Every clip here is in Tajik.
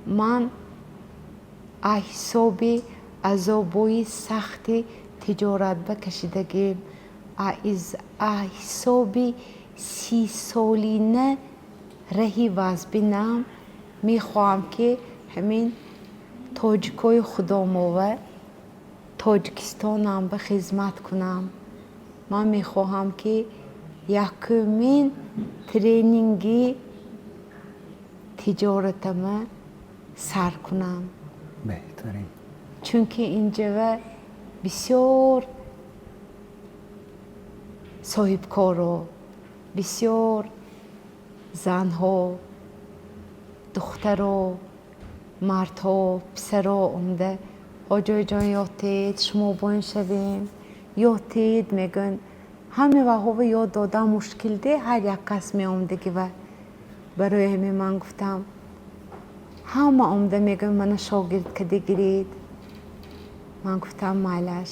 Ман аз ҳисоби азобҳои сахти тиҷорат ба кашидагим, аз ҳисоби 30-солина раҳи вазбинам мехоҳам, ки ҳамин тоҷикои худомова, Тоҷикистонам ба хизмат кунам. Ман мехоҳам, ки якумин тренинги тиҷоратама сар кунам. Беҳтарин. Чунки инҷава бисёр соҳибкоро, бисёр занҳо, духтаро, мардҳо, писаро омада: «Ҳоҷоиҷон, ёд шумо боин шавем, ёд», мегӯянд. Ҳаме ваҳова ёд додан мушкил де, ҳар як кас меомадагӣ. Ва барои ҳамин ман гуфтам, ҳама омада мегӯянд: «Мана шогирд када гиред». Ман гуфтам: «Майлаш».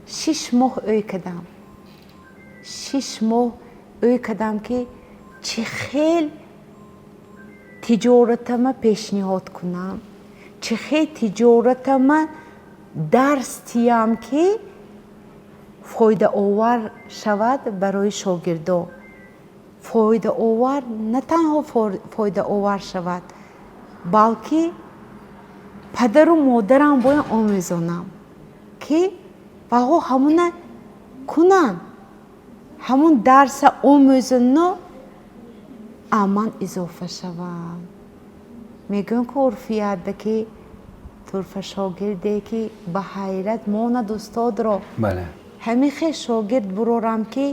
6 моҳ ӯй кардам, 6 моҳ ӯй кардам, ки чӣ хел тиҷоратама пешниҳод кунам, чӣ хел тиҷоратама дарс тиям, ки фоидаовар шавад барои шогирдо. Фоидаовар на танҳо фоидаовар шавад, балки падару модарам бояд омӯзонам, ки ваҳо ҳамуна кунанд, ҳамун дарса омӯзану аман изофа шаванд. Мегӯям, ки урфиятда ки турфа шогирде, ки ба ҳайрат монад устодро. Ҳамин хел шогирд бурорам, ки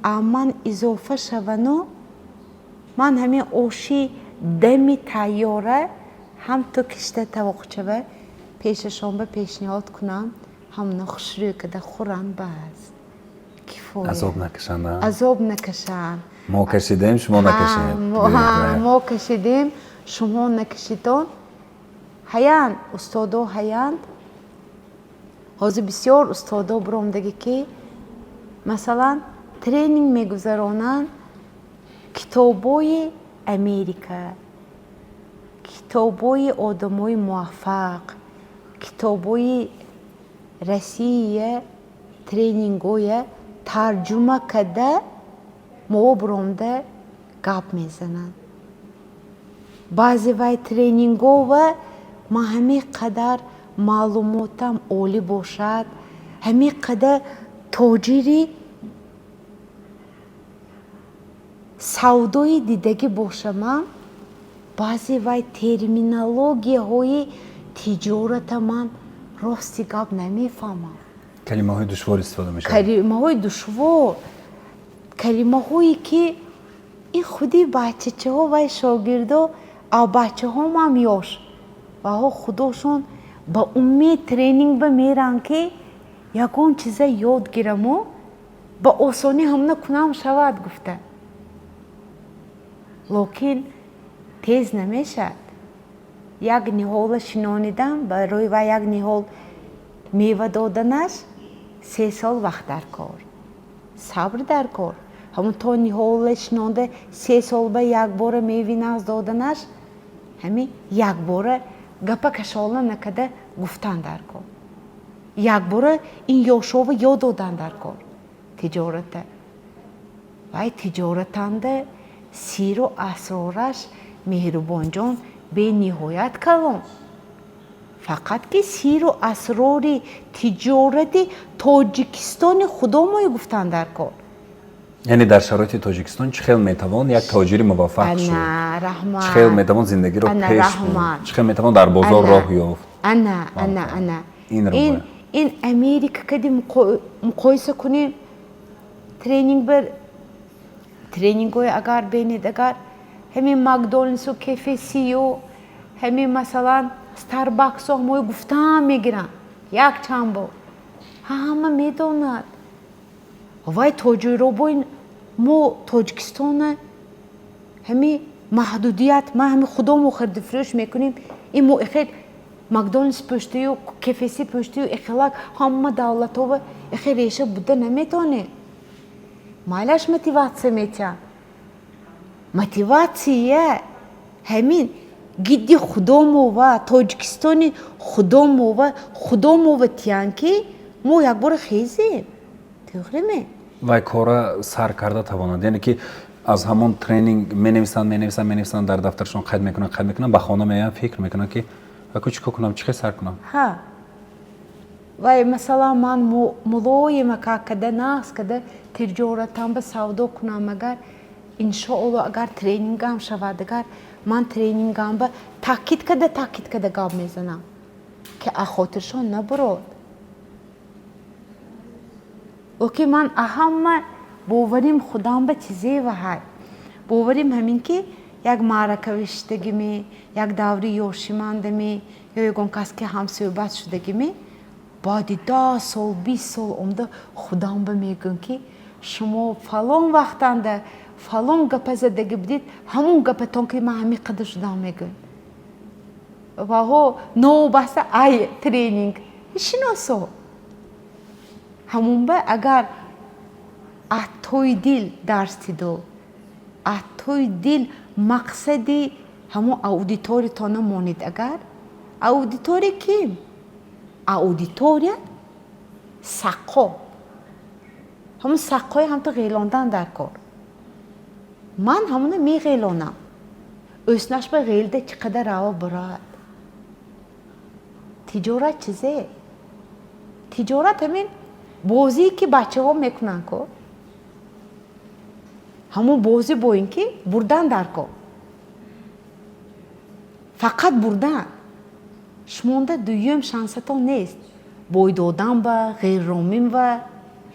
аман изофа шавану ман ҳамин оши дами тайёра ҳам ту кишта тавоқчава пешашон ба пешниҳод кунам, ҳамна хушрӯй када хӯранд, бас, кифоя. Азоб накашанд. Азоб накашанд. Мо кашидем, шумо накашед. Мо кашидем, шумо накашидон. Ҳаянд устодо, ҳаянд. Ҳозир бисёр устодо биромдагӣ, ки масалан тренинг мегузаронанд, китобҳои Америка, китобҳои одамои муваффақ, китобҳои Россия, тренингҳоя тарҷума карда, мо биромда гап мезананд. Баъзе вай тренингҳова ман ҳамин қадар маълумотам олӣ бошад, ҳамин қадар тоҷири савдои дидагӣ бошамам, баъзе вай терминологияҳои тиҷората ман, рости гап, намефаҳмам. Калимаҳои душвор истифода мешавад. Калимаҳои душвор, калимаҳое ки ин худи бачачаҳо, вай шогирдо, а бачаҳомам ёш ваҳо худошон ба умед тренинг ба меранд, ки ягон чиза ёд гираму ба осонӣ ҳамна кунам шавад гуфта. Локин тез намешавад. Як ниҳола шинонидам, барои вай як ниҳол мева доданаш 3 сол вақт дар кор, сабр дар кор. Ҳамун то ниҳола шинонда, 3 сол ба якбора меви нағз доданаш, ҳамин якбора гапа кашола накарда гуфтан дар кор, якбора ин ёшова ёд додан дар кор тиҷората. Вай тиҷоратанда сиру асрораш, Меҳрубонҷон, бениҳоят калон. Фақат ки сиру асрори тиҷорати Тоҷикистони худомое гуфтан дар кор. Яъне дар шароити Тоҷикистон чӣ хел метавон як тоҷири муваффақ шуд? Ана, раҳмат. Чӣ хел метавон зиндагиро Ана, пеш раҳмат. бурд? Чӣ хел метавон дар бозор Ана. роҳ ёфт? Ана, ана, ана. Инро ин бояд. Ин Америка кади муқоиса кунем, тренинг бар тренингҳои агар бинед, агар ҳамин Макдоналдсу, КФСю, ҳамин масалан Старбаксу, ҳамои гуфтаам мегиранд як чанд бор, ҳама медонад. Вай тоҷиро бо мо Тоҷикистона ҳами маҳдудият, ма ҳами худомо хирдифурӯш мекунем. Ин мо эхел Макдоналдс пӯштаю, КФС пӯштаю, эхелак ҳама давлатҳова эхел реша буда наметонем. Майлаш, мотиватсия метиҳанд. Мотиватсия ҳамин. Гидди худомова, Тоҷикистони худомова, худомова тиян, ки мо якбора хезем, туғриме? Вай кора сар карда тавонанд, яъне ки аз ҳамон тренинг менависанд, менависанд, менависанд, дар дафтаршон қайд мекунанд, қайд мекунанд, ба хона меоянд, фикр мекунанд, ки аку чӣ кор кунам, чӣ хел сар кунам? Ҳа, вай, масалан, ман мулоима када, нағз када тиҷоратам ба савдо кунам, агар, иншоалло, агар тренингам шавад, агар ман тренингам ба таъкид када, таъкид када гап мезанам, ки аз хотиршон набурод. Лекин ман аҳама боварим худам ба чизева ҳай, боварим ҳамин, ки як маъракавӣ шидагиме, як даври ёшимандаме ё ягон кас ки ҳамсӯҳбат шудагиме, баъди 10 сол, 20 сол омда худам ба мегӯям, ки шумо фалон вақтанда фалон гапа задагӣ будед, ҳамон гапатон ки ман ҳамин қадар шудам, мегӯям. Ваҳо новобаста ай тренинг шиносо ҳамон ба, агар аз тои дил дарс диду, аз тои дил мақсади ҳамон аудиториятона монед, агар аудитория ким, аудитория саққо, ҳамон саққои ҳамто ғелондан дар кор, ман ҳамона меғелонам, ӯснаш ба ғелда чӣ қадар рава бурад. Тиҷорат чизе, тиҷорат ҳамин бозие, ки бачаҳо мекунанд ко, ҳамон бозӣ бо ин ки бурдан дар кор, фақат бурдан. Шумонда дуюм шансатон нест, бой додан ба ғайрромин ва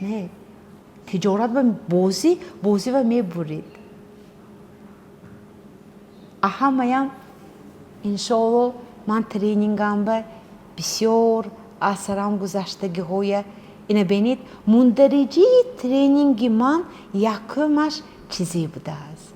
не, тиҷорат ба бозӣ, бозӣ ва мебурид. Аҳамаям, иншоалло, ман тренингам ба бисёр асарам гузаштагиҳоя ина бинед. Мундариҷии тренинги ман якумаш чизе будааст: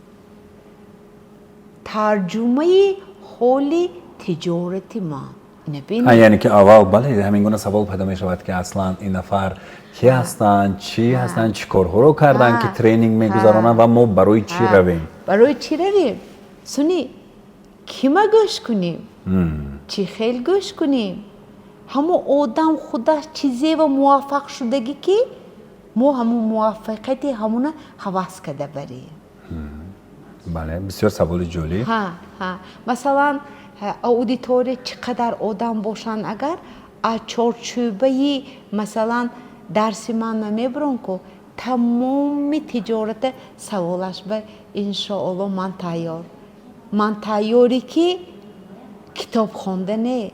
тарҷумаи ҳоли тиҷорати ман. Ина бинед. Яъне ки аввал, бале, ҳамин гуна савол пайдо мешавад, ки аслан ин нафар ки ҳастанд, чӣ ҳастанд, чӣ корҳоро карданд, ки тренинг мегузаронанд ва мо барои чӣ равем? Барои чӣ равем, суни кима гӯш кунем, чӣ хел гӯш кунем, ҳамон одам худаш чизева муваффақ шудагӣ, ки мо ҳамон муваффақияти ҳамона ҳавас карда барем. Бале, бисёр саволи ҷолиб. Ҳа, масалан, аудитория чӣ қадар одам бошанд, агар аз чорчӯбаи, масалан, дарси ман намебурон ку, тамоми тиҷората саволаш ба, иншоалло, ман тайёр. Ман тайёре, ки китоб хондане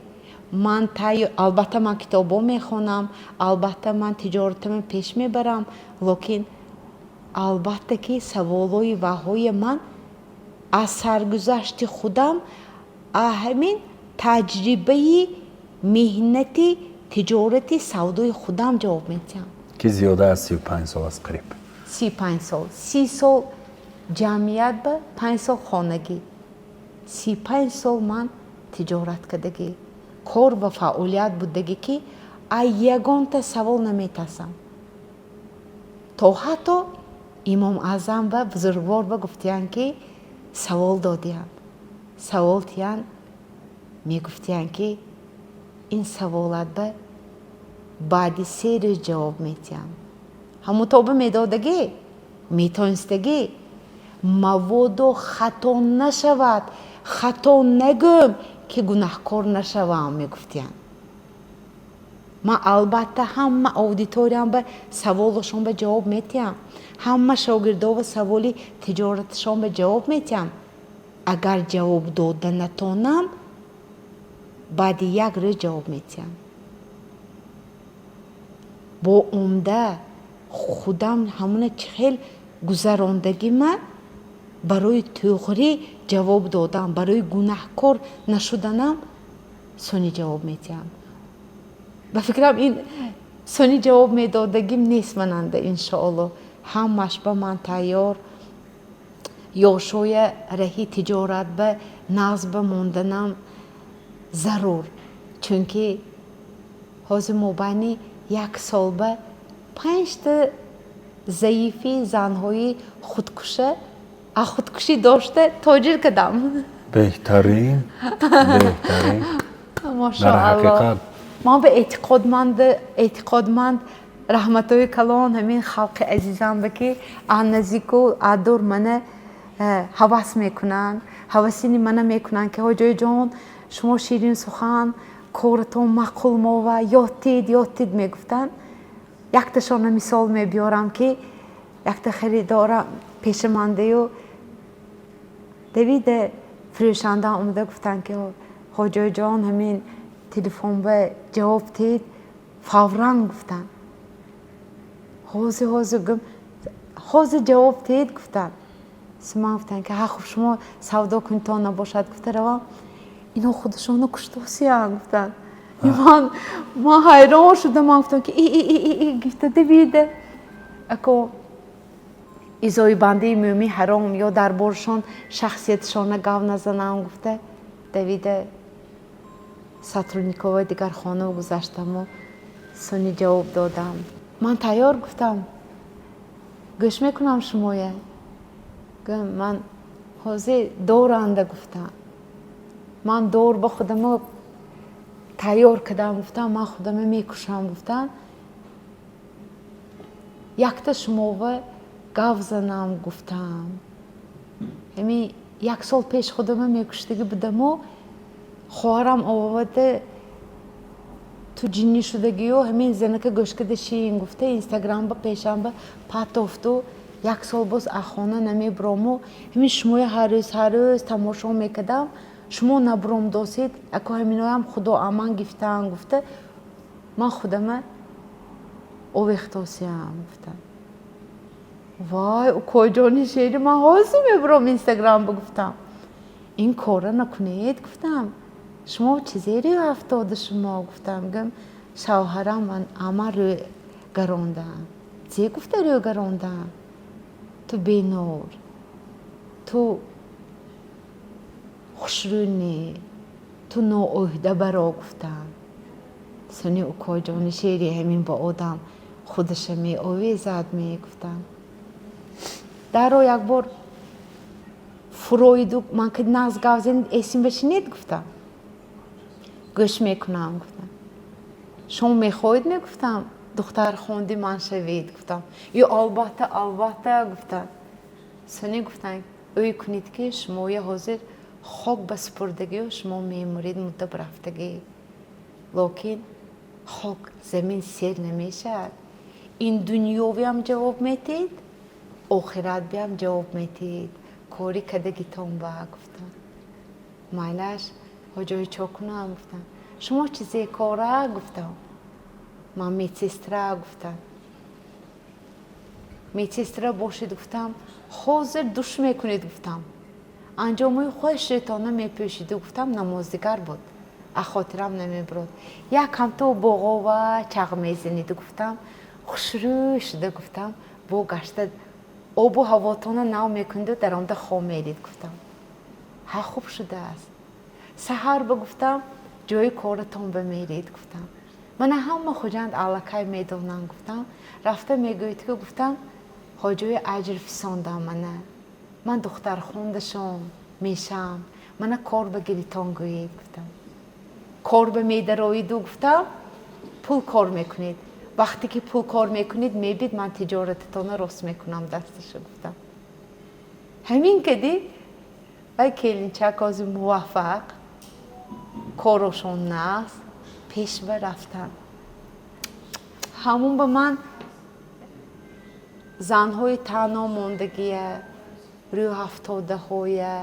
ман тайёр. Албатта, ман китобҳо мехонам, албатта, ман тиҷоратама пеш мебарам, лекин албатта, ки саволҳои ваҳои ман аз саргузашти худам, ҳамин таҷрибаи меҳнати тиҷорати савдои худам ҷавоб медиҳам. Ки зиёда аз 35 сол аст қариб. 35 сол, 30 сол ҷамъият ба, 5 сол хонагӣ, 35 сол ман тиҷорат кардагӣ, кор ва фаъолият будагӣ, ки аз ягонта савол наметарсам. То ҳатто Имом Аъзам ба бузургвор ба гуфтиянд, ки савол додиянд, савол тиянд, мегуфтиянд, ки ин саволат ба баъди 3 рӯз ҷавоб медиҳам. Ҳамун тоба медодагӣ, метонистагӣ, маводо хато нашавад, хато нагӯм, ки гунаҳкор нашавам, мегуфтиянд. Ман, албатта, ҳама аудиториям ба саволашон ба ҷавоб медиҳам, ҳама шогирдо ба саволи тиҷораташон ба ҷавоб медиҳам. Агар ҷавоб дода натонам, баъди як рӯз ҷавоб медиҳам. Бо умда худам ҳамуна чӣ хел гузарондагӣ, ман барои туғрӣ ҷавоб додам, барои гунаҳкор нашуданам сони ҷавоб медиҳам. Ба фикрам, ин сони ҷавоб медодагим нест мананда. Иншоалло, ҳамаш ба ман тайёр. Ёшоя раҳи тиҷорат ба нағз ба монданам зарур, чунки ҳозир мобайни як сол ба панҷта заифи занҳои худкуша, аз худкушӣ дошта тоҷир кардам. Беҳтарин, беҳтарин. Дар Мошоалло. ҳақиқат. Ман ба эътиқодманд, раҳматҳои калон ҳамин халқи азизам ба, ки аз наздику аз дур мана ҳавас мекунанд, ҳавасини мана мекунанд, ки ҳоҷоиҷон, шумо ширин сухан, коратон маъқул, мова ёд тид, ёд тид мегуфтанд. Якташона мисол мебиёрам, ки якта харидора пешамандаю давида фурӯшанда омада гуфтанд, ки ҳоҷоиҷон, ҳамин телефон ба ҷавоб тид фавран. Гуфтанд: ҳозир, ҳозир. Гум, ҳозир ҷавоб тид, гуфтанд. Ман гуфтам, ки ҳа, хуб, шумо савдо кунитон набошад, гуфта равам, ино худашонро куштосиян, гуфтанд. Ман ҳайрон шудам. Ман гуфтам, ки и и и и гуфта давида ако изои бандаи мӯмин ҳаром ё дар борашон шахсияташона гав назанам, гуфта давида сотрудниковои дигар хона гузаштаму сони ҷавоб додам. Ман тайёр, гуфтам, гӯш мекунам шумоя. Ман ҳозир доранда, гуфтам, ман дор ба худамо тайёр кардам, гуфтам, ман худама мекушам, гуфтам, якта шумова гав занам, гуфтам. Ҳамин як сол пеш худама мекуштагӣ будаму хоҳарам овода, ту ҷиннӣ шудагию, ҳамин занака гӯш када шиин, гуфта, инстаграмба пешамба патофту. Як сол боз аз хона намебурому ҳамин шумоя ҳар рӯз, ҳар рӯз тамошо мекардам. Шумо набуром досед, ако ҳаминоям худо аман гифтаан, гуфта, ман худама овехтосиям, гуфтам. Вай, укоҷони шери, ман ҳозир мебуром инстаграм, гуфтам, ин кора накунед, гуфтам. Шумо чизери афтода шумо, гуфтам. Гум, шавҳарам ман ама рӯ гарондаам. Зе гуфта рӯ гарондаам? Ту бенур, ту хушрӯ не, ту ноӯҳда баро, гуфтам. Сони укоҷони шери, ҳамин ба одам худаша меовезад, мегуфтам. Даро як бор фуроиду ман ки нағз гав занед, эсим башинед, гуфтам, гӯш мекунам, гуфтам. Шумо мехоҳед, мегуфтам, духтар хонди ман шавед, гуфтам. Ё албатта, албатта, гуфтам. Сони гуфтам, ӯй кунед, ки шумоя ҳозир хок ба супурдагию шумо мемуред, мудда рафтагӣ, локин хок замин сер намешавад. Ин дунёвиам ҷавоб метиҳед, охиратбиам ҷавоб метиҳед, кори кардагитон ба, гуфтам. Майлаш, ҳоҷои, чо кунам, гуфтам. Шумо чизе кора, гуфтам. Ман медсестра, гуфтам. Медсестра бошед, гуфтам, ҳозир душ мекунед, гуфтам, анҷомои хуштона мепӯшиду, гуфтам, намоздигар буд, аз хотирам намебурод, як ҳамто боғова чағ мезаниду, гуфтам, хушрӯй шуда, гуфтам, бо гашта обу ҳавотона нав мекуниду даромада хоб мерид, гуфтам. Ҳа, хуб шудааст. Саҳар ба, гуфтам, ҷои коратон ба мерид, гуфтам. Мана ҳама Хуҷанд аллакай медонам, гуфтам. Рафта мегӯед, ки, гуфтам, ҳоҷои аҷр фисондам, мана ман духтархондашон мешам, мана кор ба гиритон гӯед, гуфтам. Кор ба медароиду, гуфтам, пул кор мекунед. Вақте ки пул кор мекунед, мебид, ман тиҷорататонро рост мекунам дасташа, гуфтам. Ҳамин кади вай келинчак ҳозир муваффақ, корошон нағз пеш ба рафтан. Ҳамун ба ман занҳои таъно мондагия, рӯҳафтодаҳоя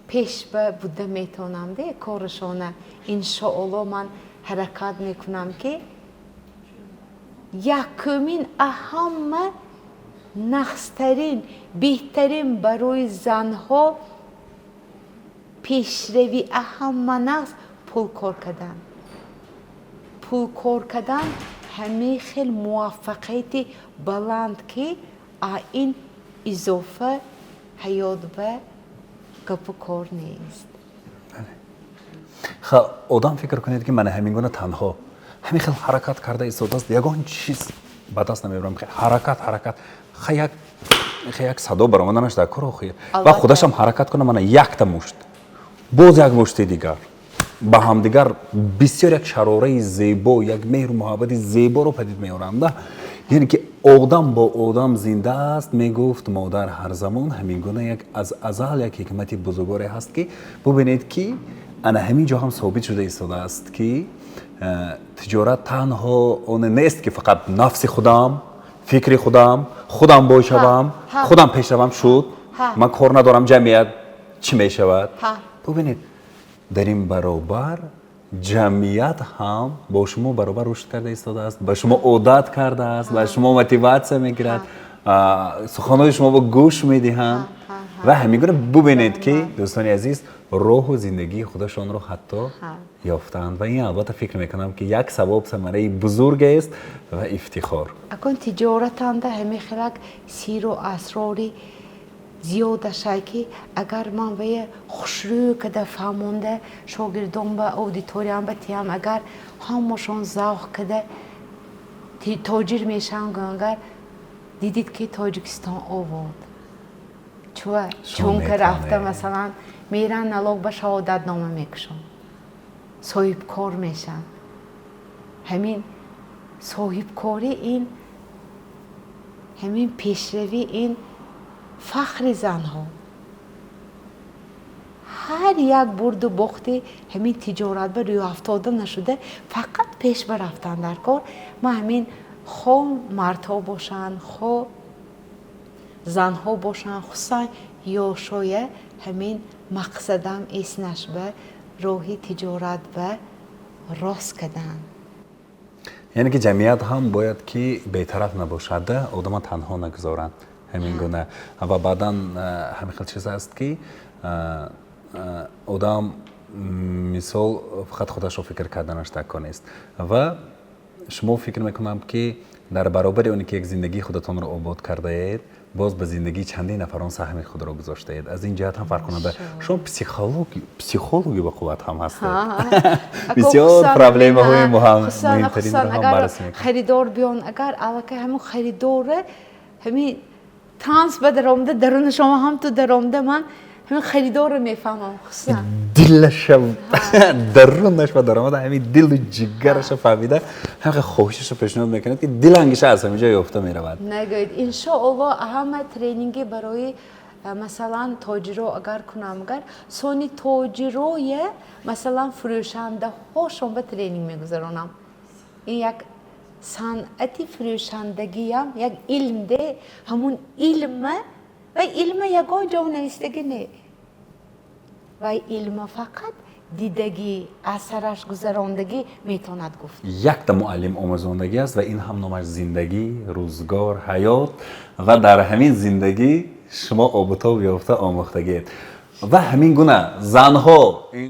пеш ба буда метавонам де корашона. Иншоалло, ман ҳаракат мекунам, ки якумин аҳамма нағзтарин, беҳтарин барои занҳо пешравӣ, аҳамма нағз пул кор кардан. Пул кор кардан ҳамин хел муваффақияти баланд, ки ин изофа ҳаёт ба гапу кор нест. Ха, одам фикр кунед, ки мана ҳамин гуна танҳо ҳамин хел ҳаракат карда истодааст, ягон чиз ба даст намебарам, ҳаракат, ҳаракат, ха, як Як садо баромаданаш дар кор охир ва худашам ҳаракат кунам. Мана якта мушт, боз як мушти дигар ба ҳамдигар бисёр як шарораи зебо, як меҳру муҳаббати зеборо падид меоранда. Яъне ки одам бо одам зинда аст, мегуфт модар ҳар замон. Ҳамин гуна як аз азал як ҳикмати бузургворе ҳаст, ки бубинед, ки ана ҳамин ҷо ҳам собит шуда истодааст, ки тиҷорат танҳо оне нест, ки фақат нафси худам, фикри худам, худам бой шавам, худам пешравам шуд, ман кор надорам ҷамъият чӣ мешавад. Бубинед, дар ин баробар ҷамъият ҳам бо шумо баробар рушд карда истодааст, ба шумо одат кардааст, ба шумо мотиватсия мегирад, суханҳои шуморо гӯш медиҳанд. Ва ҳамин гуна бубинед, ки дӯстони азиз роҳу зиндагии худашонро ҳатто ёфтаанд. Ва ин, албатта, фикр мекунам, ки як савоб, самараи бузургест ва ифтихор. Акун тиҷоратанда ҳамин хелак сиру асрори зиёдашай, ки агар ман вая хушрӯ када фаҳмонда шогирдон ба аудиториям ба тиям, агар ҳамашон завқ када тоҷир мешаванд. Агар дидид, ки Тоҷикистон обод чува, чунки рафта, масалан, меран, налог ба шаҳодатнома мекушанд, соҳибкор мешаванд. Ҳамин соҳибкорӣ, ин ҳамин пешравӣ, ин фахри занҳо. Ҳар як бурду бохти ҳамин тиҷорат ба рӯафтода нашуда, фақат пеш ба рафтан дар кор. Ман ҳамин хо мардҳо бошанд, хо занҳо бошанд, хусусан ёшоя, ҳамин мақсадам эснаш ба роҳи тиҷорат ба рост кардан. Яъне ки ҷамъият ҳам бояд ки бетараф набошад, одама танҳо нагузоранд ҳамин гуна. Ва баъдан ҳамин хел чиз аст, ки одам, мисол, фақат худашро фикр карданаш дар кор нест. Ва шумо, фикр мекунам, ки дар баробари оне ки як зиндагии худатонро обод кардаед, боз ба зиндагии чандин нафарон саҳми худро гузоштаед. Аз ин ҷиҳат ҳам фарқкунанда шумо психологи ба қувват ҳам ҳастед. Бисёр проблемаҳои муҳимтаринро ҳам баррасӣ мекунед. Харидор биён, агар аллакай ҳамин харидора ҳамин транс ба даромада, даруни шумо ҳам ту даромада, ман ҳамин харидорро мефаҳмам хусусан. Дилаша, дарунаш ба даромада, ҳамин дилу ҷигараша фаҳмида, ҳамин хоҳишашо пешниҳод мекунад, ки дилангиша аз ҳамин ҷо ёфта меравад. Нагӯед, иншоалло, ҳама тренинги барои, масалан, тоҷиро агар кунам, агар сони тоҷироя, масалан, фурӯшандаҳошон ба тренинг мегузаронам. Ин як санъати фурӯшандагиам як илм де, ҳамун илма ва илма ягон ҷо навистагӣ не, ва илма фақат дидагӣ, аз сараш гузарондагӣ метавонад гуфт. Якта муаллим омӯзондагӣ аст ва ин ҳам номаш зиндагӣ, рӯзгор, ҳаёт. Ва дар ҳамин зиндагӣ шумо обутоб ёфта омӯхтагиед. Ва ҳамин гуна занҳо.